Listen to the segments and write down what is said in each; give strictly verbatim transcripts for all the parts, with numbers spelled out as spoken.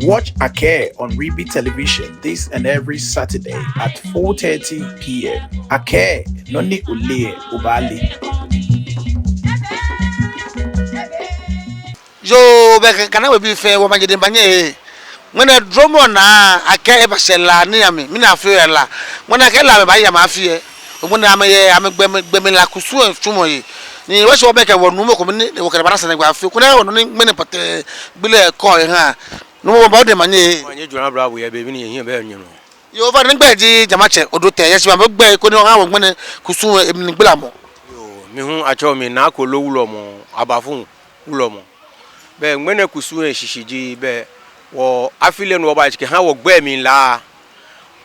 Watch Akɛɛ on Ribi Television this and every Saturday at four thirty p m. Akɛɛ, nɔ ni oleee lɛ, obaale. Yoo, bɛ kɛ, kɛ ana wɔ bii fɛɛ, wɔmaŋ jɛ diɛŋtsɛ manye. Ŋmɛnɛ duromɔ naa, akɛ eba shɛ La ni amɛ, mɛni afeɔ yɛ La. Ŋmɛnɛ akɛ La amɛbaya amɛfee. Ŋmɛnɛ amɛyɛ, amɛgbɛ mli, gbɛ mli La kusum lɛ tsumɔ lɛ. Ni wɔshi wɔbɛ kɛ wɔnuumo ko mli ni wɔkɛ lɛ baana sane gbɛ afee. Koni wɔnu nɔ ni ŋmɛnɛ pɔtɛɛ gbi lɛ kɔɔ eha. Nuumo, wɔmiiba odɛŋ manye. Manye jona bla bo yɛ be mli ni yɛ hiɛ bɛ nyɛ nɔ. Yoo, ofainɛ, ogbɛi ji Jamatsɛ Odotɛ, yɛ shibaa, bo ogbɛi koni oha wɔ ŋmɛnɛ kusum lɛ mli gbalamɔ. Yoo, mi hu atsɛɔ mi Naa Koolo Wulɔmɔ, Abafu Wulɔmɔ. Bɛ ŋmɛnɛ kusum lɛ shishi ji bɛ wɔ afi lɛ nɔ wɔba shi kɛha wɔgbɛ mli La.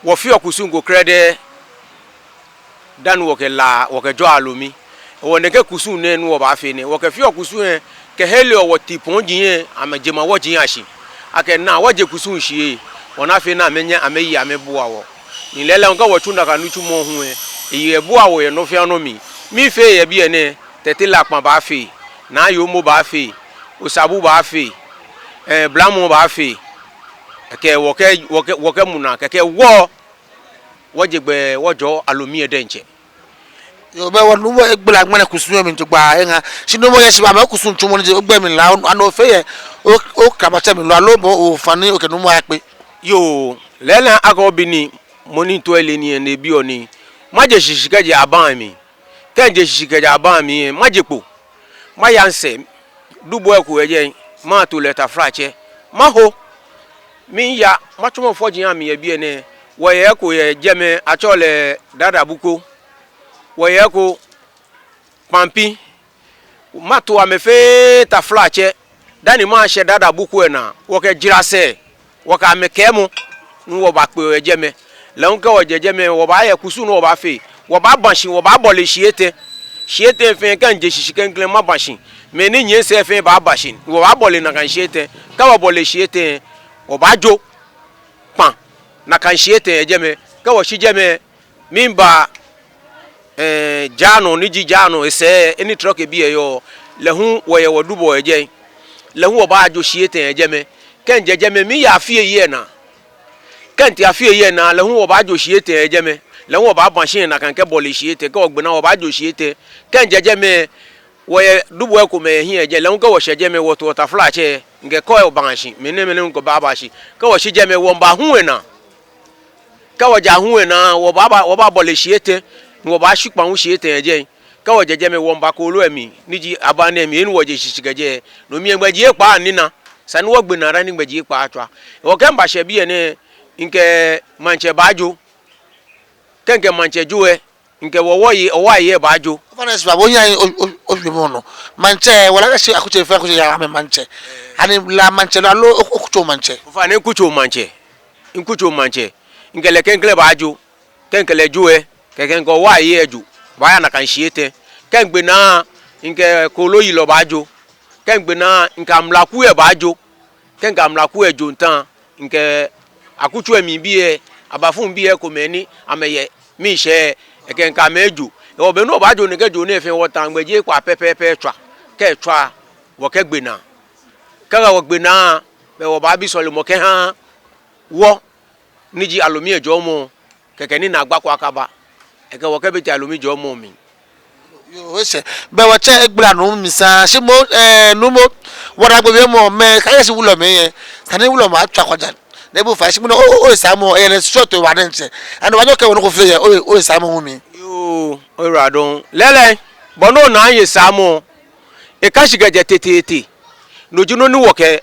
Wɔfeɔ kusum ko krɛdɛɛ dani wɔkɛ La, wɔkɛjɔɔ Alomi. Hewɔ nɛkɛ kusum nɛɛ ni wɔbaafee nɛɛ, wɔkɛfeɔ kusum lɛ kɛheleɔ wɔtipɔŋji lɛ amɛjemawɔji lɛ ashi. Akɛ naa wɔje kusum shii, wɔnaa fɛɛ ni amɛnyɛ amɛye amɛbua wɔ. Ni lɛɛlɛŋ kɛ wɔtsu nakai nitsumɔ hu lɛ, eyi ebua wɔ yɛ nɔ fɛɛ nɔ mli. Miifee yɛ biɛ nɛɛ, Tɛte Lakpa baafee, Naa Yoomo baafee, Osabu baafee, ɛɛ, Blamɔ baafee. Kɛ wɔkɛ, wɔkɛ, wɔkɛmu naa, kɛkɛ wɔ wɔje gbɛ wɔjɔɔ Alomi lɛ diɛŋtsɛ. Yoo, bɛ wɔnuumo, egbala ŋmɛnɛ kusum lɛ mli jogbaŋŋ eha. Shi nuumo, yɛ shibaa, bɛ kusum tsumɔ ni ji ogbɛ mli La, ani ofee yɛ o, okramatsɛ mli lo, aloo bo ofainɛ okɛ nuumo yakpe? Yoo, lɛɛlɛŋ akɛ obi ni mɔ ni too ele nii lɛ, ni ebiɔ nii. Maje shishi kɛjɛ abaŋ mli. Kɛ mije shishi kɛjɛ abaŋ mli lɛ, maje kpo. Maya misɛɛ, dubɔi ko yɛ jɛi, mato lɛ taflatsɛ. Maho. Miiya, matsɔmɔ fɔji amli yɛ biɛ nɛɛ. Wɔyɛ eko yɛ jɛmɛ, atsɛɔ lɛ Dada Buko. Wɔyɛ eko Kpampi. Mato amɛ fɛɛ taflatsɛ. Dani mashɛ Dada Buko lɛ naa, wɔkɛ jarasɛɛ, wɔkɛ amɛ kɛɛmɔ ni wɔbakpe yɛ jɛmɛ. Lɛ hu kɛ wɔjɛ jɛmɛ, wɔbaaya kusum ni wɔbaafee. Wɔbaaba shi, wɔbaabɔle shii etɛ. Shii etɛ fɛɛ, kɛ mije shishi klɛŋklɛŋ maba shi, mɛi ni nyiɛ misɛɛ fɛɛ baaba shi, wɔbaabɔle nakai shii etɛ. Kɛ wɔbɔle shii etɛ, wɔbaajo kpa nakai shii etɛ yɛ jɛmɛ. Kɛ wɔshi jɛmɛ, miiba, ɛɛ, jara nɔ, ni ji jara nɔ esɛɛ, he ni trɔke bii lɛ yɔɔ, lɛ hu wɔyɛ wɔdubɔi yɛ jɛi. Lɛ hu wɔbaajo shii etɛ yɛ jɛmɛ. Kɛ mije jɛmɛ, miiya Afie yɛ naa. Kɛ mitee Afie yɛ naa, lɛ hu wɔbaajo shii etɛ yɛ jɛmɛ. Lɛ hu wɔbaaba shi nakai kɛbɔle shii etɛ, kɛ wɔgbe naa wɔbaajo shii etɛ. Kɛ mije jɛmɛ, wɔyɛ dubɔi komɛi yɛ hiɛ yɛ jɛi, lɛ hu kɛ wɔshɛ jɛmɛ wɔtoɔ taflatsɛ, mikɛ kɔɔ lɛ wɔbaa shi, mɛnɛmɛnɛ hu kɛ baaba shi. Kɛ wɔshi jɛmɛ, wɔmiiba Hu lɛ naa. Kɛ wɔje Hu lɛ naa, wɔbaaba, wɔbaabɔle shii etɛ, ni wɔbaashi kpa hu shii etɛ yɛ jɛi. Kɛ wɔjɛ jɛmɛ, wɔmiiba kooloo lɛ mli, ni ji abaŋ nɛɛ mli, he ni wɔje shishi kɛjɛ. No mli lɛ ŋmɛji ekpaa nina, esa ni wɔgbe naa dani ŋmɛji ekpaa atswa. Hewɔ kɛ miba shɛ biɛ nɛɛ, mikɛ maŋtsɛ baajo. Kɛ mikɛ maŋtsɛ jo lɛ, mikɛ wɔ, wɔyei, wɔyei lɛ baajo. Ofainɛ, shi baa, bo ohiɛ o, o, owiemɔ nɔ. Maŋtsɛ, wɔle akɛ shi akutsei fɛɛ akutsei yɛ amɛ maŋtsɛ. Ani La maŋtsɛ lo aloo o, okutso maŋtsɛ? Ofainɛ, mikutso maŋtsɛ. Mikutso maŋtsɛ. Mikɛ lɛ klɛŋklɛŋ baajo. Kɛ mikɛ lɛ jo lɛ, kɛkɛ mikɛ wɔyei lɛ ajo. Wɔbaaya nakai shii etɛ. Kɛ migbe naa, mikɛ kooloo yilɔ baajo. Kɛ migbe naa, mikɛ amlaku lɛ baajo. Kɛ mikɛ amlaku lɛ jo ŋtan, mikɛ akutso lɛ mli bii lɛ, abafu bii lɛ komɛi ni amɛyɛ miishɛɛ, kɛkɛ mikɛ amɛ ajo. Hewɔ be ni wɔbaajo nɛkɛ joo nɛɛ fɛɛ, wɔtaa ŋmɛji ekpaa pɛpɛɛpɛ tswa. Kɛ etswa, wɔkɛgbe naa. Kɛ wɔgbe naa, bɛ wɔbaabi sɔlemɔ kɛha wɔ, ni ji Alomi lɛ jɔɔmɔ, kɛkɛ ni naagba ko akaba. Kɛkɛ wɔkɛbɛte Alomi jɔɔmɔ mli. Yoo, esa. Bɛ wɔtsɛ egbala nɔ mli sa, shi moŋ, ɛɛ, nuumo, wɔna gbɛ wiemɔ, mɛi kɛɛ akɛ shi wulɔmɛi lɛ, esa ni wulɔmɔ atswa kwaja. Ni ebu fai, shi moŋ, o, o, ohesaamɔ, eyɛ lɛ short wa diɛŋtsɛ. Ani wɔnyɛ wɔkɛ wɔ nɔ ko fee yɛ, o, ohesaamɔ hu mli? Yoo, oyiwaladɔŋŋ. Lɛɛlɛŋ, bɔ ni ona mihesaamɔ, eka shi kɛjɛ teteete. No ji nɔ ni wɔkɛ,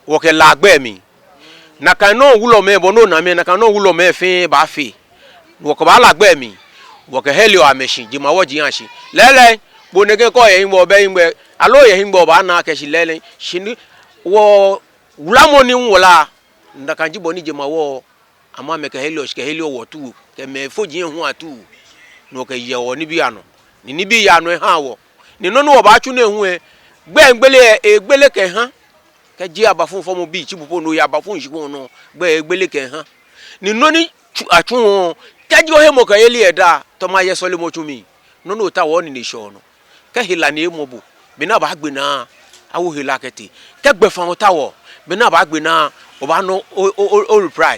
wɔkɛ La gbɛ mli. Nakai nɔŋŋ wulɔmɛi, bɔ ni ona amɛ, nakai nɔŋŋ wulɔmɛi fɛɛ baafee. Wɔkɛbaa La gbɛ mli. Wɔkɛheleɔ amɛ shi, jemawɔji lɛ ashi. Lɛɛlɛŋ, bo nɛkɛ kɛ oyɛ hiŋmɛi, obɛ hiŋmɛi, aloo oyɛ hiŋmɛi, obaana akɛ shi lɛɛlɛŋ. Shi ni wɔ wlamɔ ni wɔ La, nakai ji bɔ ni jemawɔji amɛ kɛheleɔ shi, kɛheleɔ wɔ atuu, kɛ mɛi fɔji lɛ hu atuu. Ni wɔkɛyeɔ nibii anɔ. Ni nibii yaa nɔ ehaa wɔ. Ni nɔ ni wɔbaatsu nɛɛ hu lɛ, gbɛi gbele lɛ, egbele kɛha Kɛji abafu fɔmɔ bi tsi bu po ni oya abafu shikpɔŋ nɔ, gbɛ egbele kɛha. Ni nɔ ni tsu-, atsuɔ, kɛji ohemɔkɛyeli yɛ daa, tamɔ yɛ sɔlemɔtsu mli. Nɔ ni otaoɔ ni eshɛ onɔ. Kɛ hela ni emɔ bo, be ni abaagbe naa, awo hela kɛtee. Kɛ gbɛfaa otaoɔ, be ni abaagbe naa, obaana o, o, o, o reply.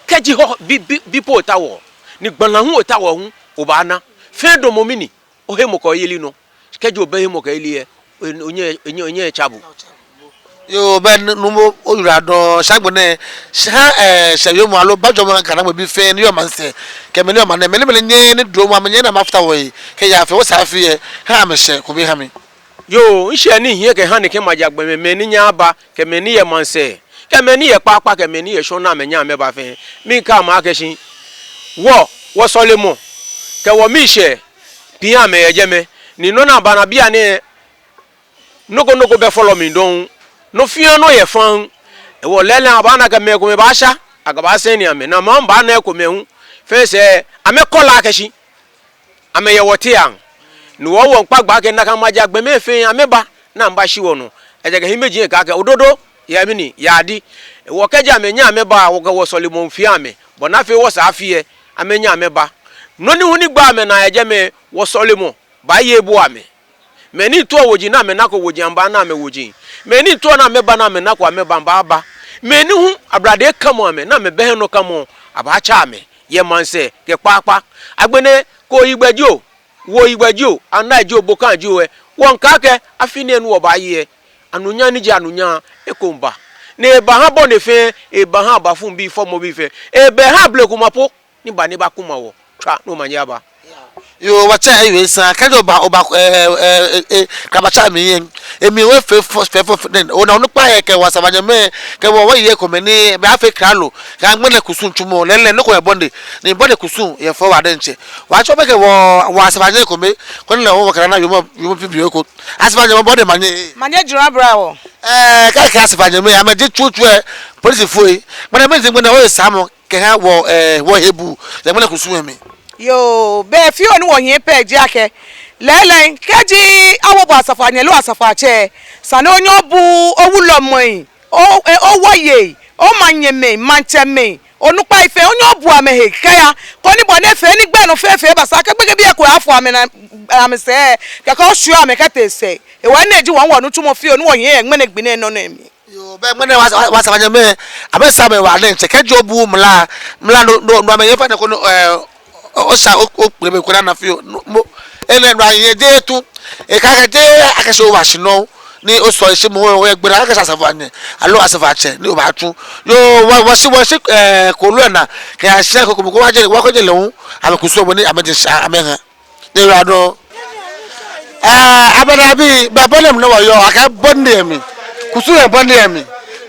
Kɛji hɔ, bi, bi, bi po otaoɔ, ni gbala hu otaoɔ hu, obaana. Fɛɛ damɔ mɛni, ohemɔkɛyeli nɔ. Kɛji obɛ hemɔkɛyeli lɛ, o, onyɛ, onyɛ, onyɛ etsa bo. Yoo, bɛ nu, numo oyiwaladɔŋŋ, shi agbɛnɛ, shi ha, eh, shɛɛ yoomo aloo bajɔmɔ kɛ naamɛi bii fɛɛ ni yɔɔ maŋsɛɛ, kɛ mɛi ni yɔɔ maŋ nɛɛ, mɛi ni, mɛi ni nyɛɛɛ ni duromɔ, amɛnyɛɛɛ ni amɛfata wɔhe, kɛ yɛ afi, wɔsɛɛ afi lɛ, ha amɛshɛɛ ko bi ha mi. Yoo, mishɛɛ ni mihiɛ kɛha nɛkɛ maŋ ja gbɔmɛi, mɛi ni nyɛɛɛ aba, kɛ mɛi ni yɔɔ maŋsɛɛ, kɛ mɛi ni yɔɔ kpaakpa, kɛ mɛi ni yɔɔ shɔŋŋ ni amɛnyɛɛɛ amɛba fɛɛ, miikɛɛ amɛ akɛ shi, wɔ, wɔsɔlemɔ, kɛ wɔmiishɛɛ, pii amɛyɛ jɛmɛ, ni nɔ ni aba ni bianɛ, nɔ ko nɔ ko bɛ fɔlɔ mli dɔŋŋ. Nɔ fɛɛ nɔ yɛ faŋŋ. Hewɔ lɛɛlɛŋ abaana akɛ mɛi komɛi baasha, akɛbaasɛŋ nii amɛ. Ni amɛ hu abaana ekomɛi hu. Fɛɛ sɛɛ, amɛkɔ lɛ akɛ shi amɛyɛ wɔteŋ. Ni wɔ wɔmiikpa gbɛ akɛ nakai maŋ ja gbɔmɛi fɛɛ amɛba, ni amɛbashi wɔnɔ. Ejaakɛ hiɛmɛiji lɛ kɛɛ akɛ ododo yɛ mɛni, yɛ adi. Hewɔ kɛji amɛnyɛɛɛ amɛba, wɔkɛ wɔsɔlemɔ miifee amɛ, bɔ ni afee wɔsɛɛ afi lɛ, amɛnyɛɛɛ amɛba. Nɔ ni hu ni gbaa amɛnaa yɛ jɛmɛ, wɔsɔlemɔ baaye ebua amɛ. Mɛi ni tao woji ni amɛnako woji, amɛbaana amɛ woji. Mɛi ni tao ni amɛba ni amɛnako amɛba, amɛbaaba. Mɛi ni hu ablade kamɔ amɛ, ni amɛbɛ hiɛnɔkamɔ, abaatsa amɛ yɛ maŋsɛɛ kɛ kpaakpa. Agbɛnɛ, kooyigbɛ jio, wuoyigbɛ jio, anai jio, bokai jio lɛ, wɔmiikɛɛ akɛ afi nɛɛ ni wɔbaaye lɛ, anunyam ni ji anunyam, eko miiba. Ni ebaaha bɔ ni fɛɛ, ebaaha abafubii, fɔmɔbii fɛɛ, ebaaha blema po ni ba ni ebakuma wɔ. Tswa ni omanye aba. Yoo, wɔtsɛ, ewie sa, kɛji oba, oba, eh, eh, eh, eh, Krabatsa mli lɛ, emli lɛ efee fɛo, fɛo, fɛo, fɛo, then ona onukpai lɛ kɛ wɔ asafoanyɛmɛi, kɛ wɔ, wɔyei komɛi ni, bɛ afee klalo, kɛ aŋmɛnɛ kusum tsumɔ, lɛɛlɛŋ, nɔ ko yɛ bɔ ni, ni bɔ ni kusum yɛ fɛo waa diɛŋtsɛ. Wɔtsɛ bɛ kɛ wɔ, wɔ asafoanyɛ komɛi, koni lɛ wɔ, wɔkɛ nana yoomo, yoomo bibioo ko. Asafoanyɛmɛi, bɔ ni manye. Manye jura bra wɔ. Eh, kɛ, kɛ asafoanyɛmɛi, amɛji tsutsu lɛ, polisifoi, mɛni, mɛni, mɛni, oye saamɔ kɛha wɔ, eh, wɔhe buu yɛ ŋmɛnɛ kusum lɛ mli. Yoo, bɛ fioo ni wɔhiɛ pɛ ji akɛ, lɛɛlɛŋ, kɛji awo bo asafoanyɛ loo asafoatsɛ, esa ni onyɛ obu owulɔmɛi, o, eh, owɔyei, omanyɛmɛi, maŋtsɛmɛi, onukpai fɛɛ, onyɛ obu amɛhe kɛya, koni bɔ ni efee ni gbɛ nɔ fɛɛ fɛɛ eba, esa akɛ gbekɛbii lɛ eko afo amɛ ni amɛsɛɛ, kɛkɛ oshwie amɛ kɛtee sɛɛ. Hewɔ enɛ ji wɔ, wɔnitsumɔ fioo ni wɔhiɛ yɛ ŋmɛnɛ gbi nɛɛ nɔ nɛɛ mli. Yoo, bɛ ŋmɛnɛ wɔ, wɔ, wɔ asafoanyɛmɛi, amɛsaa amɛwala diɛŋtsɛ kɛji obu mla, mla nɔ, nɔ, nɔ amɛyɛ fɛɛ nɛɛ koni, eh, o, osa, o, okpele be koni ana fioo, nɔ, mɔ, enɛ nɔ ayɛ jeee tu, ekɛɛ akɛ jeee akɛ shi owa shi nɔ, ni osɔ shi mɔ, oyɛ gbɛ naa akɛ shi asafoanyɛ, aloo asafoatsɛ, ni obaatsu. Yoo, wɔ, wɔshi, wɔshi, eh, kooloo lɛ naa, kɛyashi ko, ko, ko, wɔje, wɔkɛje lɛ hu, amɛkusum bɔ ni, amɛje shi, amɛha. Ewura dɔŋŋ. Eh, abɛnɛ bii, bɛ bɔ ni mli nɔ wɔyɔɔ, akɛ bɔ ni yɛ mli. Kusum yɛ bɔ ni yɛ mli.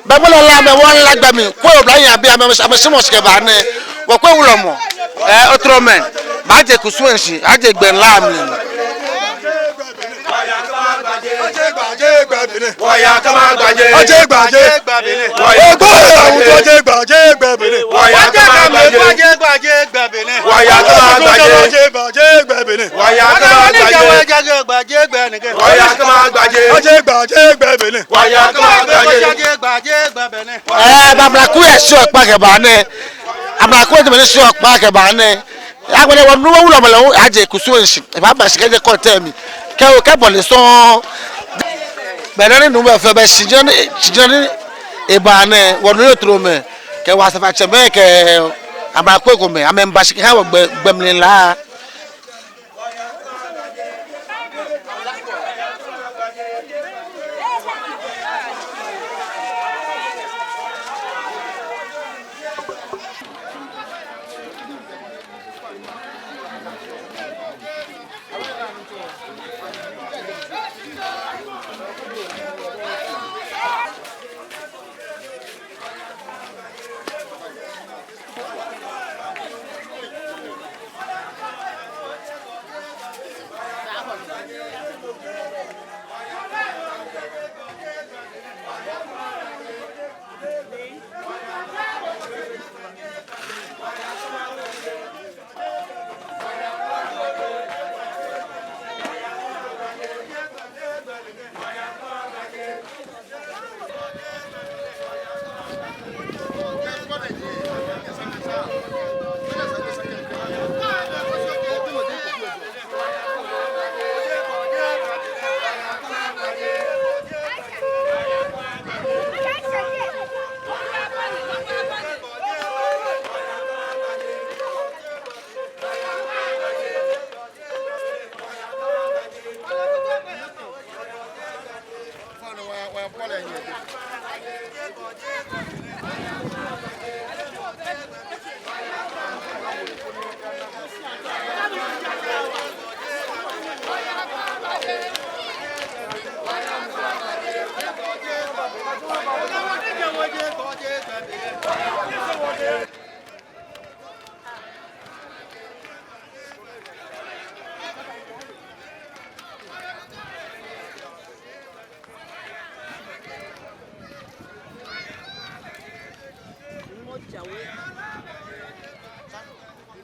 Bɛ bɔ ni la mɛi, wɔla gbɛ mli. Kɛ oblayei abii, amɛ, amɛshimɔ shi kɛba nɛɛ. Wɔkɛ wulɔmɔ. Eh, otromɛ. Baaje kusum lɛ shishi, aje gbɛ ni la mli. Wɔya kɛ maŋ gbajɛ. Ojɛ gbajɛ. Wɔya kɛ maŋ gbajɛ. Ojɛ gbajɛ. Wɔya kɛ maŋ gbajɛ. Ojɛ gbajɛ. Wɔya kɛ maŋ gbajɛ. Wɔya kɛ maŋ gbajɛ. Wɔya kɛ maŋ gbajɛ. Ojɛ gbajɛ. Wɔya kɛ maŋ gbajɛ. Ojɛ gbajɛ. Wɔya kɛ maŋ gbajɛ. Eh, bɛ amralo ko yɛ shi okpa kɛba nɛɛ. Amralo ko yɛ shi okpa kɛba nɛɛ. Agbɛnɛ wɔnu wulɔmɔ lɛ hu aje kusum lɛ shishi. Ebaaba shi kɛjɛ kɔɔtu mli. Kɛ o, kɛ bɔ ni sɔŋŋ. Bɛ nɔ ni nu bɛ fɛɛ bɛ shi jɛi ni, shi jɛi ni eba nɛɛ, wɔnu yɛ otromɛ. Kɛ wɔ asafoatsɛmɛi kɛ amralo ko komɛi, amɛmiiba shi kɛha wɔ gbɛ, gbɛ mli la.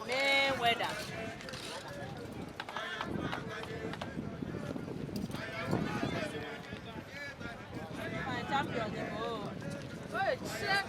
Mayweather. My champion, oh. Oh, shit.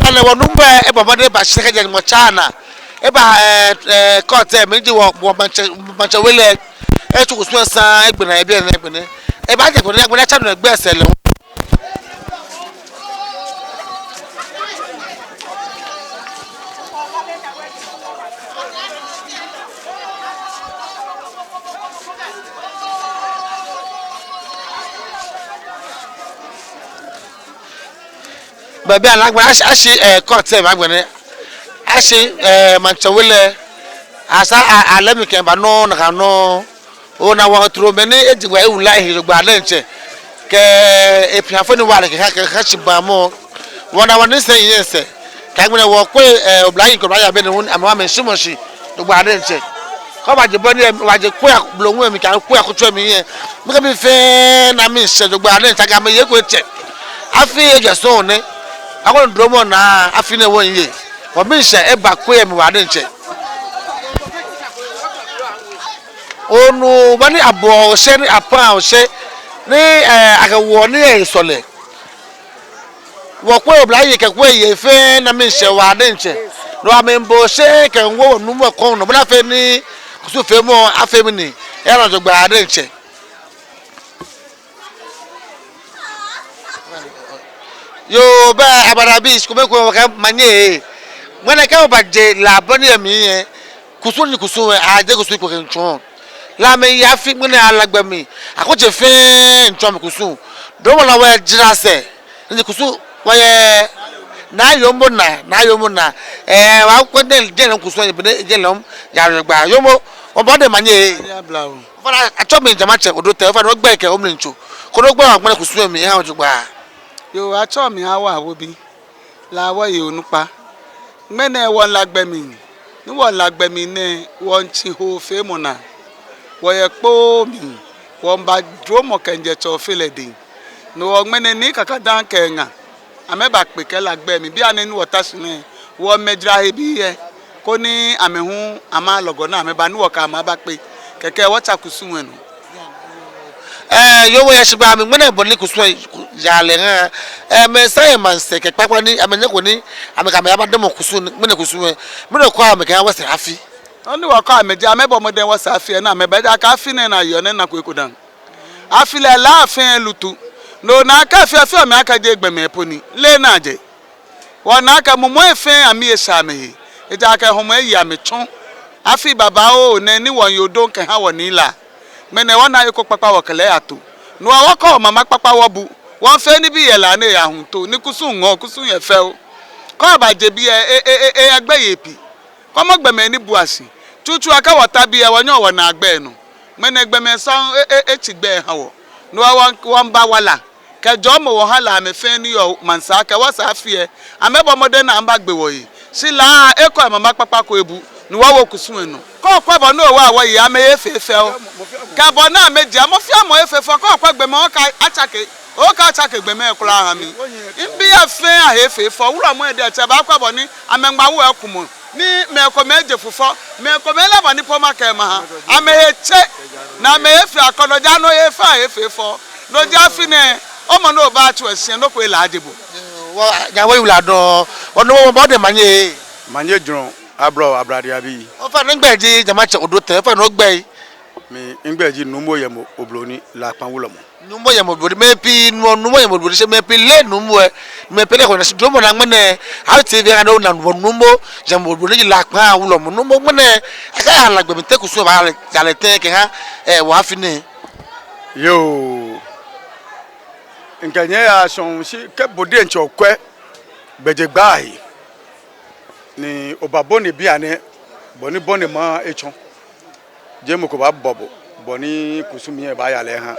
Ani wɔnuŋtsɔ eba mɔ ni eba shi kɛjɛ mɔ tsɛ naa. Eba, eh, eh, court lɛ mli ji wɔ, wɔ maŋtsɛ, maŋtsɛ we lɛ. Etsu kusum lɛ saŋŋ, egbe naa yɛ biɛ nɛɛ, egbe naa. Ebaaje kpo ni, egbe naa tsa nɔ egbe sɛɛ lɛ. Baabi anaa gbɛ ashi, ashi, eh, court lɛ mli agbɛnɛ. Ashi, eh, maŋtsɛ we lɛ. Asa, a, alɛ mi kɛ ba nɔ, nakai nɔ. Ona wɔ tro mɛni eji wɔ ewula ehe jogbaŋŋ diɛŋtsɛ. Kɛ epiafo ni wa lɛ kɛ, kɛ, kɛ shi ba mɔ. Wɔna wɔ ni sɛɛ yɛ sɛɛ. Kɛ agbɛnɛ wɔkwɛ, eh, oblayei kɛ oblayei abii ni hu, amɛ wa amɛshimɔ shi jogbaŋŋ diɛŋtsɛ. Kɛ obaaje bɔ ni, obaaje kwɛ, bloŋ we mli kɛ kwɛ akutso mli yɛ. Mikɛ mifee na mishɛ jogbaŋŋ diɛŋtsɛ kɛ amɛye ko etsɛ. Afi ejɛ sɔŋŋ nɛ. Akɔ ni dromɔ naa, afi nɛɛ wɔnyiɛ. Wɔ mishɛ eba kwɛ mli waa diɛŋtsɛ. Onu bɔ ni abɔ oshe ni apa oshe ni, eh, akɛ wɔ ni esɔle. Wɔkwɛ oblayei kɛ kwɛ yei fɛɛ na mishɛ waa diɛŋtsɛ. No amɛbɔ oshe kɛ ŋwo nu mɔ kɔŋ nɔ bɔ ni afee ni kusumfeemɔ afee mli ni. Eya nɔ jogbaŋŋ diɛŋtsɛ. Yoo, bɛ abadabi, shi kome kome wɔkɛ manye. Ŋmɛnɛ kɛ obaaje La bɔ ni yɛ mli yɛ. Kusum ni kusum yɛ, aje kusum ko kɛ ŋtsɔ. La mli yɛ afi ŋmɛnɛ ala gbɛ mli. Akutso fɛɛ ŋtsɔ mli kusum. Dromɔ naa wɔjara sɛɛ. Ni kusum wɔyɛ. Naa Yoomo naa, Naa Yoomo naa. Eh, wɔkwɛ diɛŋtsɛ kusum yɛ bene diɛŋtsɛ lɛ. Yaa jogbaŋŋ. Yoomo, wɔbɔ odɛŋ manye. Fana, atsɛɔ mi Jamatsɛ Odotɛ, fana ogbɛi kɛ omli ncho. Koni ogbɛi wa ŋmɛnɛ kusum mli, eha jogbaŋŋ. Yoo, atsɛɔ mi Awo Awobi. La wɔye onukpa. Ŋmɛnɛ wɔla gbɛ mli. Ni wɔla gbɛ mli nɛɛ, wɔtsi hoofeemɔ naa. Wɔyɛ kpoo mli. Wɔba dromɔ kɛjɛ Tsɛ Ofe lɛ dɛŋ. No hewɔ ŋmɛnɛ ni kaka daŋ kɛ ŋa. Amɛbakpe kɛ la gbɛ mli, bianɛ ni wɔta shi nɛɛ, wɔmɛ jara he bii yɛ, koni amɛ hu amɛlɔgɔ ni amɛba ni wɔkɛ amɛ abakpe, kɛkɛ wɔtsa kusum lɛ nɔ. Eh, yoo, wɔyɛ shigba mli, ŋmɛnɛ bɔ ni kusum lɛ yaa lɛ ŋa, eh, mɛi sa yɛ maŋsɛɛ kɛ kpakpa ni, amɛnyɛ ko ni, amɛkɛ amɛ abadamɔ kusum, ŋmɛnɛ kusum lɛ, mɛni okɛɔ amɛ kɛha wɔsɛɛ afi? Nɔ ni wɔkɛɔ amɛ ji, amɛbɔ mɔdɛŋ wɔsɛɛ afi lɛ, ni amɛba, ejaakɛ afi nɛɛ naa yɔɔ nɛɛ, naa ko eko daŋ. Afi lɛ La fɛɛ lutu. No naa akɛ afi, afi amɛ akɛ jeee gbɔmɛi po ni. Lɛ naa jɛ. Wɔna akɛ mumɔi fɛɛ amli eshɛ amɛhe. Ejaakɛ hɔmɔ eyi amɛ tsɔ. Afi babaoo nɛ ni wɔyɔɔ dɔŋŋ kɛha wɔ Nii La. Ŋmɛnɛ wɔna he ko kpakpa wɔkɛ lɛ yato. No hewɔ wɔkɛɔ mama kpakpa wɔbu. Wɔfee nibii yɛ La ni eya huntoo. Ni kusum ŋɔɔ, kusum yɛ fɛo. Kɛ obaaje biɛ, e, e, e, e, egbɛi yɛ pii. Kɔmɔ gbɔmɛi ni bua shi. Tsutsu akɛ wɔta biɛ wɔnyɛɔ wɔnaa gbɛ nɔ. Ŋmɛnɛ gbɔmɛi sɔŋŋ e, e, etsi gbɛ eha wɔ. No hewɔ wɔ, wɔmiiba wala kɛ jɔɔmɔ wɔha La mɛi fɛɛ ni yɔɔ maŋsɛɛ akɛ wɔsɛɛ afi lɛ, amɛbɔ mɔdɛŋ ni amɛbagbe wɔhe. Shi La ekɔ emama kpakpa ko ebu. Ni wɔwo kusum lɛ nɔ. Kɛ okwɛ bɔ ni owa wɔyi amɛhe efee fɛo. Kɛ bɔ ni amɛjɛ, mɔ fɛɛ mɔ efee fɛo. Kɛ okwɛ gbɔmɛi, okɛɛ atsake. Okɛɛ atsake gbɔmɛi kwraa aha mi. Mibii lɛ fɛɛ ahe efee fɛo. Wulɔmɔ lɛ diɛŋtsɛ, baakwɛ bɔ ni amɛŋma wu ekumɔ. Ni mɛi komɛi je fufɔ. Mɛi komɛi lɛ bɔ ni po makɛɛ maha. Amɛhe tse. Ni amɛhe fɛo akɔnɔ ja no he fɛo ahe efee fɛo. No ji afi nɛɛ. Omɔ ni obaatsu eshi nɔ ko elaaje bo. Wɔ, nyɛhaa wɔyi wula dɔŋŋ. Wɔnuumo, bɔ ni omanye. Manye jurɔ, ablɔ, ablade abii. Ofainɛ, nɛgbɛ ji jamatsɛ odo tɛ, ofainɛ ogbɛi? Mi, migbɛi ji Nuumo Yemo Obroni, Lakpa Wulɔmɔ. Nuumo Yemo Obroni, mɛi pii nuɔ Nuumo Yemo Obroni, shi mɛi pii leee Nuumo lɛ, mɛi pii leee ko na shi dromɔ naa ŋmɛnɛ, awo T V ŋa ni ona Nuumo, Nuumo Yemo Obroni ji Lakpa Wulɔmɔ, Nuumo ŋmɛnɛ, akɛ ala gbɛ mli tɛ kusum baaya lɛ tɛŋŋ kɛha, eh, wɔ afi nɛɛ. Yoo. Mikɛ nyɛ yaa shɔŋŋ shi kɛ bo diɛŋtsɛ okwɛ gbɛjegbaa he ni oba bɔ ni bianɛ, bɔ ni bɔ ni maŋ etsɔ. Jeee mɔ ko baabɔ bo, bɔ ni kusum lɛ baaya lɛ eha.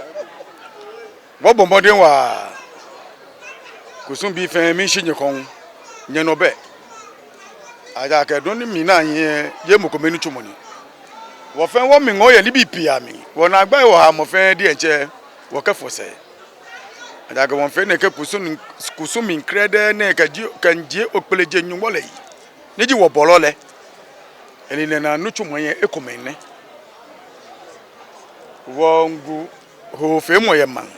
Wɔbɔ mɔdɛŋ waa, kusumbii fɛɛ miishi nyɛ kɔŋ, nyɛnɔ bɛ. Ejaakɛ dɔŋŋ ni mina hiɛ, jeee mɔ kome nitsumɔ ni. Wɔ fɛɛ wɔmiiŋɔɔ yɛ nibii pii amli, wɔnaagba wɔha mɔ fɛɛ diɛŋtsɛ, wɔkɛfɔ sɛɛ. Ejaakɛ wɔmiifee nɛkɛ kusum, kusum krɛdɛɛ nɛɛ kɛjie, kɛjie Okpeleje Nyɔŋmɔ lɛ yi. Ni ji wɔbɔlɔ lɛ. Enine naa nitsumɔ lɛ ekomɛi nɛ. Wɔŋgu hoofeemɔ yɛ maŋ.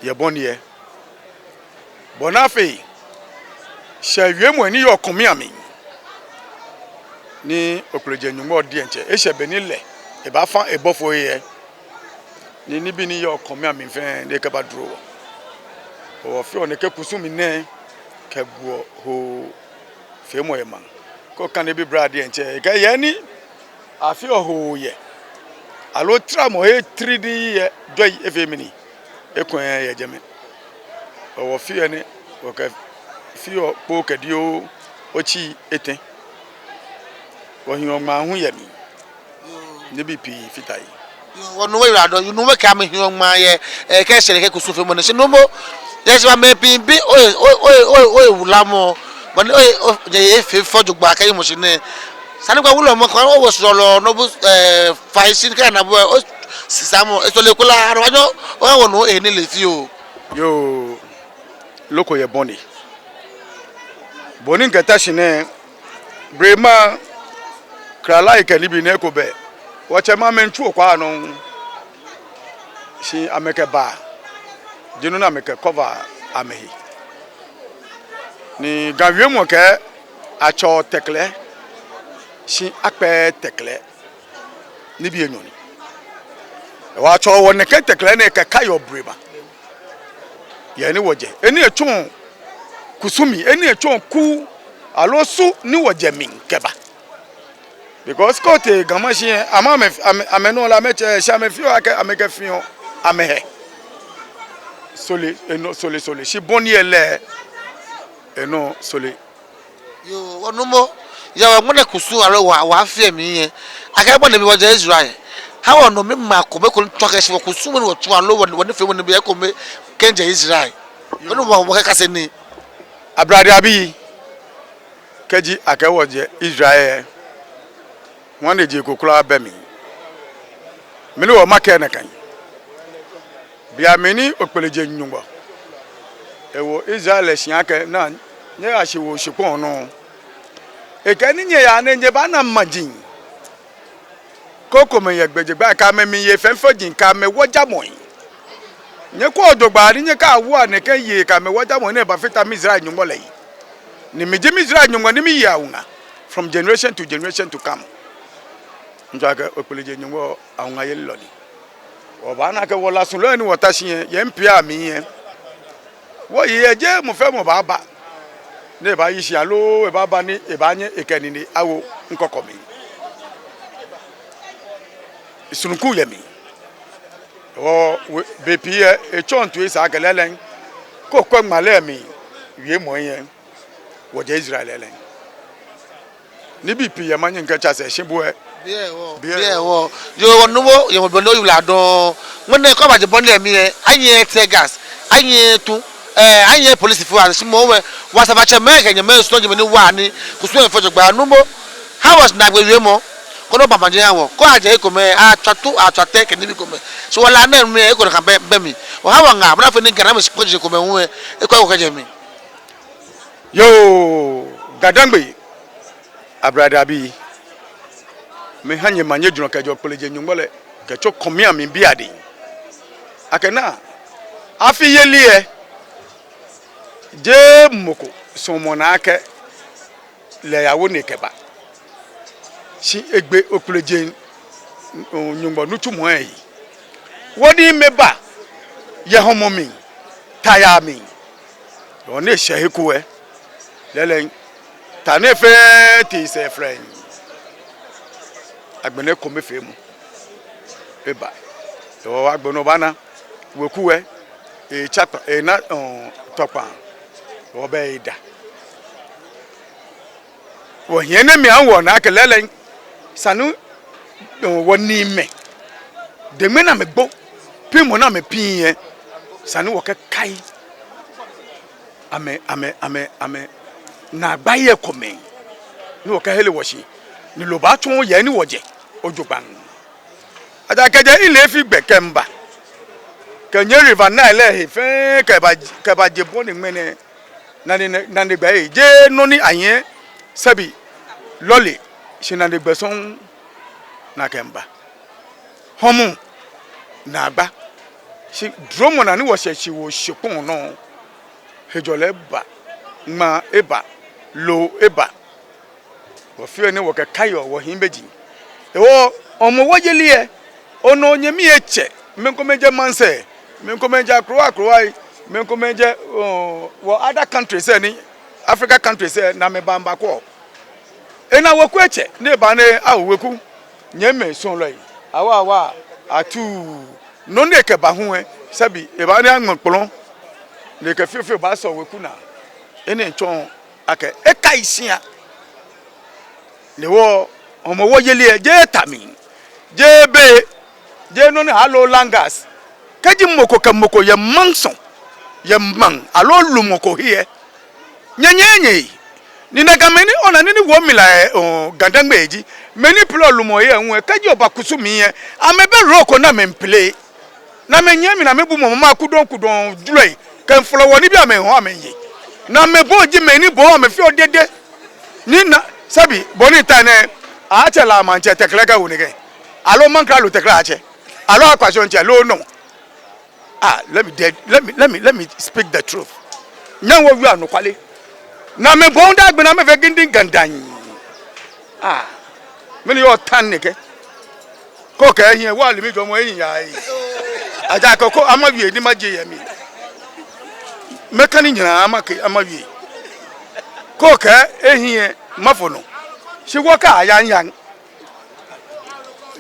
Yɛ bɔ ni yɛ. Bɔ ni afee. Shɛɛ wiemɔi ni yɔɔ kɔmɛi amli. Ni Okpeleje Nyɔŋmɔ diɛŋtsɛ. Eshɛ be ni lɛ. Ebaafa ebɔfoi lɛ. Ni nibii ni yɔɔ kɔmɛi amli fɛɛ ni ekɛba duro wɔ. Wɔfeɔ nɛkɛ kusum nɛɛ kɛguɔ hoofeemɔ yɛ maŋ. Kɛ okane bi bra diɛŋtsɛ, ekɛɛ yɛ ni afeɔ hoo yɛ. Aloo tramɔ he tiri di yɛ dɔi efee mini. Ekwɛɛɛ yɛ jɛmɛ. Wɔfeɔ nɛɛ, wɔkɛfeɔ kpoo kɛdioo otsi etɛ. Wɔhiɔ ŋmaa hu yɛ mli. Nibii pii fata he. Yoo, wɔnuumo yiwaladɔŋŋ, yoo, Nuumo kɛɛ amɛhiɔ ŋmaa yɛ, eh, kɛ eshɛ nɛkɛ kusumfeemɔ nɛɛ. Shi Nuumo, yɛ shi ba mɛi pii bi, oye, oye, oye, oye, oye wula mɔ, bɔ ni, oye, o, yɛ, yɛ efee fɛo jogbaŋŋ kɛ yɛ mɔ shi nɛɛ. Sani kɛ wulɔmɔ kɛ, owo sɔlɔ, nɔ bu, eh, fai shi kɛ na bu, o, sisamɔ, esɔle kula, arɔ anyɔ, o, wɔ nu, eh, ni le fi o. Yoo, lɔ ko yɛ bɔ ni. Bɔ ni mikɛta shi nɛɛ, blema, klalai kɛ nibii nɛɛ eko bɛ. Wɔtsɛmɛi amɛmiitsu okwa nɔ. Shi amɛkɛba. Ji nɔ ni amɛkɛ cover amɛhe. Ni Ga wiemɔ kɛɛ atsɛɔ tɛklɛ. Shi akpɛɛɛ tɛklɛ. Nibii enyɔ ni. Ewa tsɔ wɔ nɛkɛ tɛklɛ nɛɛ kɛkaiɔ blema. Yɛ he ni wɔjɛ. Enɛ etsɔɔ kusum, enɛ etsɔɔ kuu, aloo su ni wɔjɛ mli kɛba. Because kɛ otee Ga Mashi lɛ, amɛ, amɛ, amɛ, amɛnɔ lɛ amɛtsɛ, shi amɛfeɔ akɛ, amɛkɛfeɔ amɛhe. Sɔle, enɔ, sɔle, sɔle. Shi bɔ ni yɛ lɛ, enɔ, sɔle. Yoo, wɔ Nuumo, yɛ wɔ ŋmɛnɛ kusum aloo wɔ, wɔ afi lɛ mli lɛ. Akɛ bɔ ni ebi wɔjɛ Israel. Ha wɔ nɔ mli ma ko, mɛi komɛi tsɔɔ akɛ shi wɔ kusum ni wɔtsuɔ aloo wɔ, wɔnifeemɔ ni bi ekome kɛjɛ Israel. Yoo. Wɔ ni wɔ, wɔkɛkase nii. Ablade abii, kɛji akɛ wɔjɛ Israel. Ŋwanejee ko kwraa bɛ mli. Mɛni wɔmaakɛɛ nakai. Bianɛ mɛni Okpeleje Nyɔŋmɔ. Ewo Israel lɛ shi akɛ naa nyɛya shiwoo shikpɔŋ nɔ. Ekɛɛ ni nyɛya nɛɛ nyɛbaana maji. Krokomɛi yɛ gbɛjegbɛi kɛ amɛmiiye fɛfɛoji kɛ amɛwɔjamɔi. Nyɛkwɛɔ jogbaŋŋ ni nyɛkawoa nɛkɛ yei kɛ amɛwɔjamɔi nɛɛ bafata mi Israel Nyɔŋmɔ lɛ yi. Ni mi ji mi Israel Nyɔŋmɔ ni miye awuŋa from generation to generation to come. Ntsɔ akɛ Okpeleje Nyɔŋmɔ awuŋayelɔ ni. Wɔbaana akɛ wɔ lasu lɛ ni wɔta shi lɛ, yɛ mpia mli lɛ. Wɔyi lɛ jeee mɔ fɛɛ mɔ baaba. Ni ebaayi shi aloo ebaaba ni ebaanyɛ ekɛ enine awo ŋkɔkɔ mli. Sunkun yɛ mli. Wɔ, wɔ, bei pii lɛ, etsɔɔ ntoi esa akɛ lɛɛlɛŋ. Kɛ okwɛ ŋmalɛ mli, wiemɔi lɛ. Wɔjɛ Israel lɛɛlɛŋ. Nibii pii yɛ manyɛ ŋkɛtsa sɛɛ shi bo lɛ. Biɛ wɔ. Biɛ wɔ. Yoo, wɔ Nuumo, yɛ mɔ bɛ nɔ yula dɔŋŋ. Ŋmɛnɛ kɛ oba jɛ bɔ ni yɛ mli lɛ, anyɛ tear gas, anyɛ tu, eh, anyɛ polisifoi, ashi mɔ wɛ, wɔ Asafoatsɛmɛi kɛ nyɛmɛi sɔŋŋ jɛmɛ ni wa ni, kusum lɛ fɛo jogbaŋŋ Nuumo. Hã wɔ naagbee wiemɔ, koni oba maŋ jɛ hã wɔ. Koni ajɛ ekomɛi, atswa tu, atswa tɛ kɛ nibii komɛi. So wɔ La nɛɛ mli, eko nakai bɛ, bɛ mli. Oha wɔ ŋaa, bɔ ni afee ni Ghana mɛi shi kpɔji komɛi hu, eko eko kɛjɛ mli. Yoo, GaDangme, Ablade abii. Miiha nyɛ manyɛ jurɔ kɛjɛ Okpelejen Nyɔŋmɔ lɛ, kɛtsɔ kɔmiaŋ mli bii adɛŋ. Akɛ naa, afi yeli lɛ, jeee mɔ ko sumɔɔ naa akɛ lɛ eyawo ni ekɛba. Shi egbe Okpelejen Nyɔŋmɔ nitsumɔ lɛ yi. Wɔnii amɛba yɛ hɔmɔ mli, tayaa mli. Wɔnii eshɛ he ko lɛ, lɛɛlɛŋ, ta nɛɛ fɛɛ tee sɛɛ flɛŋŋ. Agbɛnɛ ekomefeemɔ eba. Hewɔ agbɛnɛ obaana weku lɛ, etsa kpa, ena, ɔɔ, tɔkpaa. Hewɔ bɛ eda. Wɔhiɛ nɛɛ mli aahu wɔna akɛ lɛɛlɛŋ, esa ni, ɔɔ, wɔniimɛi, deŋme ni amɛgbo, piŋmɔ ni amɛpiŋ lɛ, esa ni wɔkɛkai amɛ, amɛ, amɛ, amɛ naagbai lɛ ekomɛi, ni wɔkɛhere wɔshi, ni lɛ baatsɔɔ yɛ he ni wɔjɛ jogbaŋŋ. Ejaakɛ kɛjɛ Ilefi gbɛ kɛmiiba, kɛnyiɛ River Nile lɛ he fɛɛ kɛba, kɛbaje bɔ ni ŋmɛnɛ, nane, nane gbɛ lɛ, jeee nɔ ni anyiɛ, sɛbi lɔle, shi nane gbɛ sɔŋŋ ni akɛmiiba. Hɔmɔ, naagba. Shi duromɔ naa ni wɔshɛ shi wɔshikpɔŋ nɔ, hejɔlɛ eba, ŋmaa eba, loo eba. Wɔfeɔ ni wɔkɛkaiɔ wɔhiimeji. Hewɔ Hɔmɔwɔ yeli lɛ, onɔ onyɛmi etsɛ, mɛi komɛi jɛ maŋsɛɛ, mɛi komɛi jɛ akrowa akrowai, mɛi komɛi jɛ, ɔɔ, wɔ other countries lɛ ni, Africa countries lɛ ni amɛba amɛbakwɛ. Ena weku etsɛ, ni eba ni, ao weku, nyɛmimɛi suɔlɔi, awa awa, atuu, nɔ ni ekɛba hu lɛ, sɛbi, eba ni aŋmɛ kpɔlɔ, ni ekɛ fiofio baasɔ weku naa. Enɛ tsɔɔ akɛ ekai shia. Hewɔ Hɔmɔwɔ yeli lɛ, jeee ta mli, jeee be, jeee nɔ ni aloo langas. Kɛji mɔ ko kɛ mɔ ko yɛ mansɔ, yɛ maŋ, aloo lumɔ ko he lɛ, nyɛnyɛɛɛ nyɛye. Ni nakai mɛi ni ona nii ni woɔ mli la lɛ, ɔɔ, GaDangme ji. Mɛi ni pleɔ lumɔ he lɛ hu lɛ, kɛji oba kusum lɛ, amɛbɛ role ko ni amɛmiiplay. Ni amɛnyiɛ mli ni amɛbu mɔ mama kudɔŋkudɔŋ julɔi, kɛmiiflɔ wɔ nibii amɛhɔɔ amɛye. Ni amɛbɔi ji mɛi ni bɔɔ amɛfeɔ dede. Ni na, sɛbi, bɔ ni ta nɛɛ, atsɛ La maŋtsɛ tɛkɛlɛ kɛwo nɛkɛ. Aloo maŋkralo tɛkɛlɛ atsɛ. Aloo akwashɔŋtsɛ loo nɔ. Ah, let me de-, let me, let me, let me speak the truth. Nyɛhaa wɔwie anɔkwale. Ni amɛbɔi daa gbɛ ni amɛfee gindin gandan. Ah, mɛni yɔɔ ta nɛkɛ? Kɛ okɛɛ ehiɛ, wɔ alimi jɔɔmɔ ehiɛ yaa. Ejaakɛ kɛ amawie ni maje yɛ mli. Mɛi kɛ ni nyɛna amakɛɛ amawie. Kɛ okɛɛ ehiɛ, mafo nɔ. Shi wɔkaya yaa.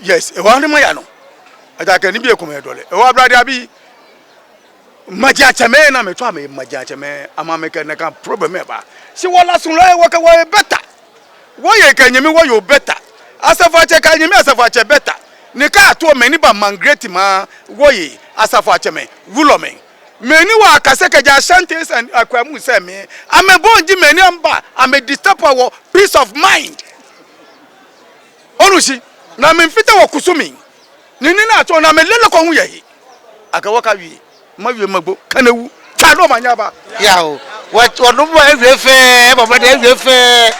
Yes, ewa ni maya nɔ. Ejaakɛ nibii komɛi dɔlɛ. Hewɔ Ablade abii, majiatsɛmɛi ni amɛtsɔ amɛ majiatsɛmɛi, amɛ amɛkɛ nakai problem lɛ ba. Shi wɔ Lasunlɔi lɛ wɔkɛ wɔhe better. Wɔyei kɛ nyɛmi wɔyei better. Asafoatsɛ kɛ nyɛmi asafoatsɛ better. Ni kɛ ato mɛi ni ba migrate ma wɔyei, asafoatsɛmɛi, wulɔmɛi. Mɛi ni wɔkase kɛjɛ Ashantis and Akwamuus lɛ mli. Amɛbɔi ji mɛi ni amɛba, amɛ disturb wɔ peace of mind. Onu shishi, ni amɛmiifite wɔ kusum mli. Ni nii ni atsɔɔ ni amɛle lɛ ko hu yɛ he. Akɛ wɔkawie, mawie magbo, kane wu. Tswa ni omanye aba. Yoo, wɔ, wɔnuumo ewie fɛɛ, mama ni ewie fɛɛ.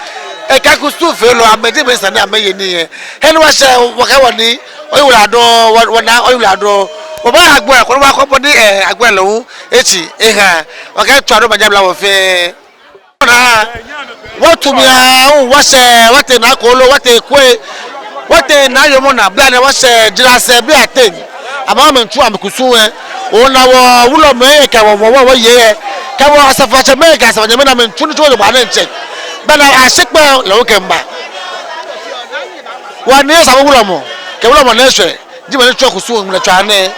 Ekɛ kusumfeelɔi amɛji mɛi sane amɛye nii lɛ. He ni wɔshɛ, wɔkɛ wɔnii, oyiwaladɔŋŋ, wɔ, wɔnaa oyiwaladɔŋŋ. Wɔbaaya agbo lɛ, koni wɔkɔ bɔ ni, eh, agbo lɛ hu etsi, eha. Wɔkɛɛ tswa ni omanye aba wɔ fɛɛ. Naa, wɔtsu mli aahu, wɔshɛ, wɔtee Naa Koolo, wɔtee Kwei, wɔtee Naa Yoomo naa, bianɛ wɔshɛ Jirasɛɛ bii ateŋ. Amɛ amɛmiitsu amɛkusum lɛ. Ona wɔ wulɔmɛi kɛ wɔ, wɔ, wɔ, wɔyei lɛ. Kɛ wɔ asafoatsɛmɛi kɛ asafoanyɛmɛi ni amɛmiitsu nitsumɔ jogbaŋŋ diɛŋtsɛ. Bianɛ ashi kpɛ lɛ wɔkɛmiiba. Wɔnii Osafo wulɔmɔ, kɛ wulɔmɔ Naa Eshwɛ, ji mɛi ni tsuɔ kusum ŋmlɛtswaa nɛɛ.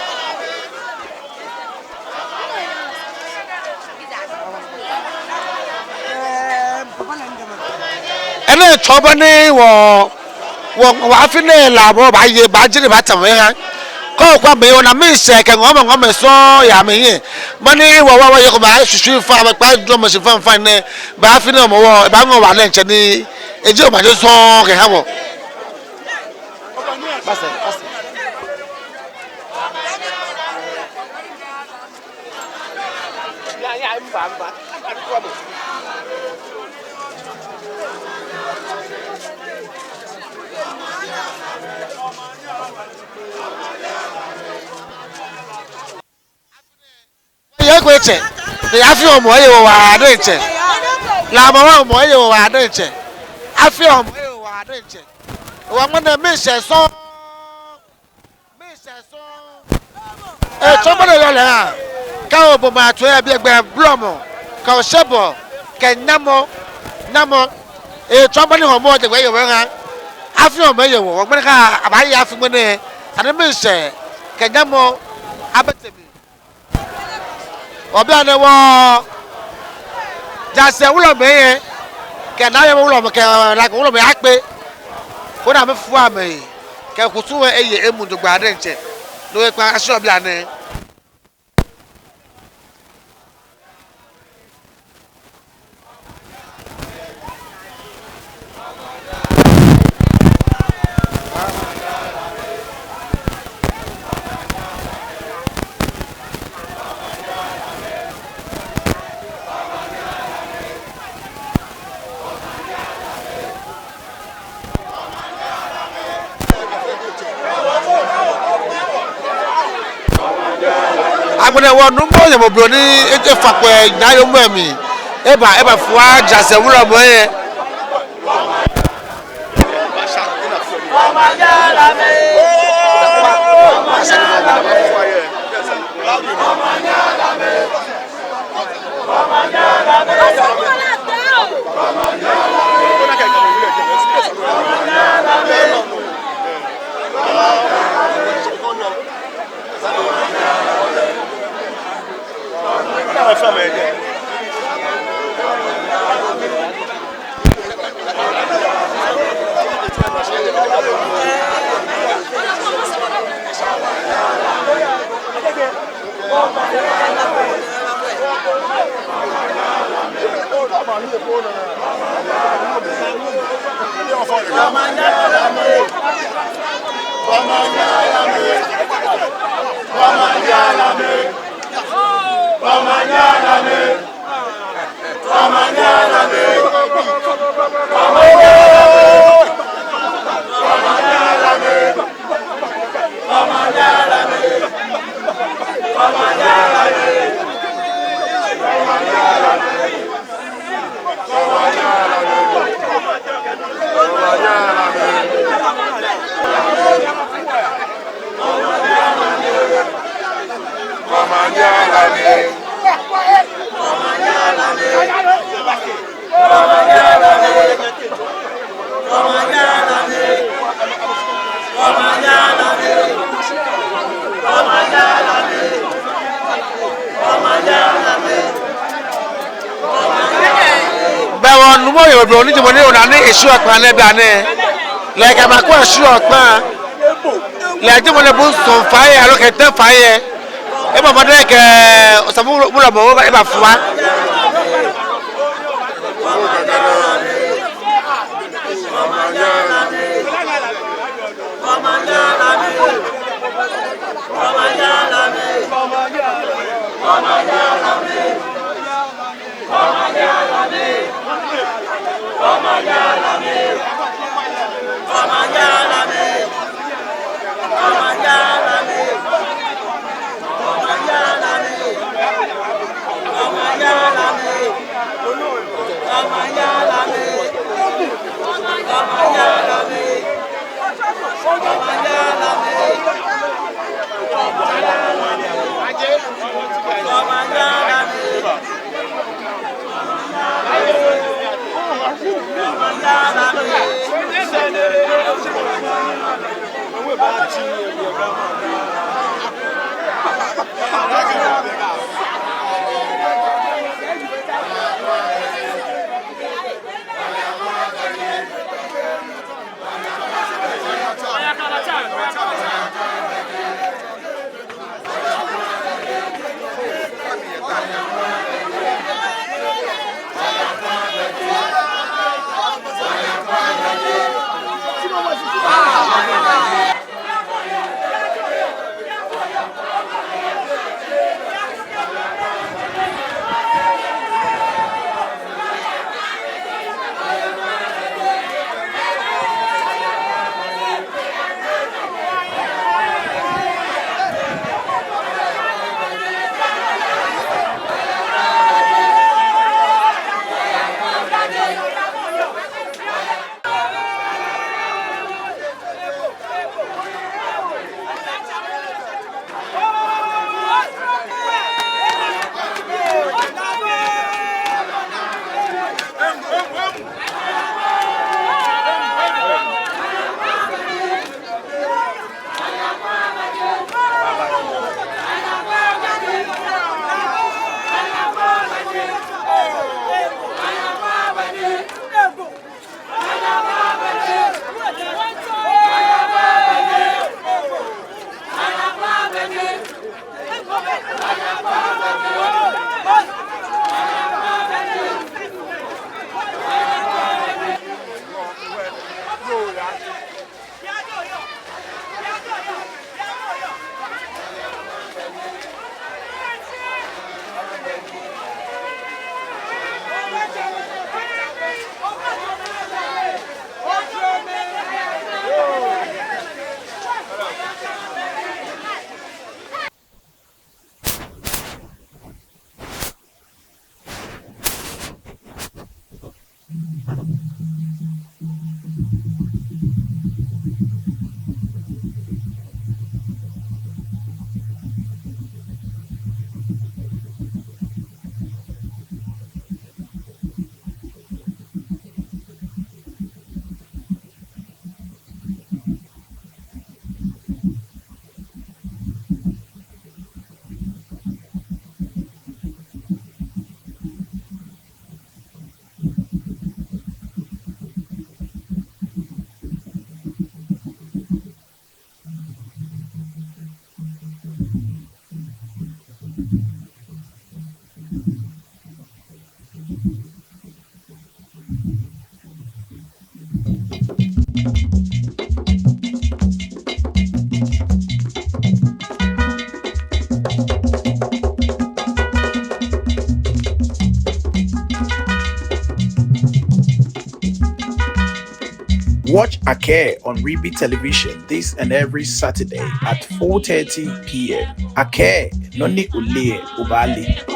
Enɛ tsɔɔ bɔ ni wɔ, wɔ, wɔ afi nɛɛ La bɔ baaye, baajie, baatsa mɛi ahe. Kɛ okwɛ amɛ, ona miishɛɛ kɛ ŋɔɔmɛi, ŋɔɔmɛi sɔŋŋ yɛ amɛhiɛ. Bɔ ni wɔ, wɔ, wɔyei komɛi ashwishwi faŋŋ, amɛkpa drum shi faŋŋ faŋŋ nɛɛ, bɛ afi nɛɛ Hɔmɔwɔ, baaŋɔ wala diɛŋtsɛ ni Eji omanye sɔŋŋ kɛha wɔ. Yɛ ko etsɛ, ni afi Hɔmɔwɔ eye wɔ waa diɛŋtsɛ. Lamɔ Hɔmɔwɔ eye wɔ waa diɛŋtsɛ. Afi Hɔmɔwɔ eye wɔ waa diɛŋtsɛ. Wɔ ŋmɛnɛ miishɛɛ sɔŋŋ. Miishɛɛ sɔŋŋ. Ee, tsɔɔmɔ ni yɔɔ lɛ ha. Kɛ obo ma to yɛ biɛ gbɛ blɔmɔ. Kɛ oshebɔ. Kɛ nyamɔ. Nyamɔ. Ee, tsɔɔmɔ ni Hɔmɔwɔ jɛ gbɛ yɛ wɔ ha. Afi Hɔmɔwɔ eye wɔ. Wɔ ŋmɛnɛ kɛ abaaye afi ŋmɛnɛ. Ani miishɛɛ. Kɛ nyamɔ. Abɛtɛ mi. Obianɛ wɔ jaasɛ wulɔmɛi yɛ, kɛ naayɔmɔ wulɔmɔ, kɛ lako wulɔmɔ akpe. Koni amɛfua amɛhe, kɛ kusum lɛ eye emuu jogbaŋŋ diɛŋtsɛ. No ekpa ashi obianɛ. Agbɛnɛ wɔ nuumo Nyɔŋmɔ Obroni eje fa kpɛ naayɔmɔ mli. Eba, ebafua jaasɛ wulɔmɔ yɛ. Bɛ wɔ nuumo Nyɔŋmɔ Obroni, jɔɔmɔ ni ona ni eshi okpa nɛɛ bianɛ. Lɛ kɛ ma ko eshi okpa. Lɛ jɔɔmɔ ni bu sɔŋ fai yɛ, aloo kɛ tɛ fai yɛ. Eba mɔ diɛŋtsɛ kɛ osɔfo wulɔmɔ ebafua. Watch Akɛɛ on Ribi Television this and every Saturday at four thirty p.m. Akɛɛ, nɔ ni oleee lɛ, obaale.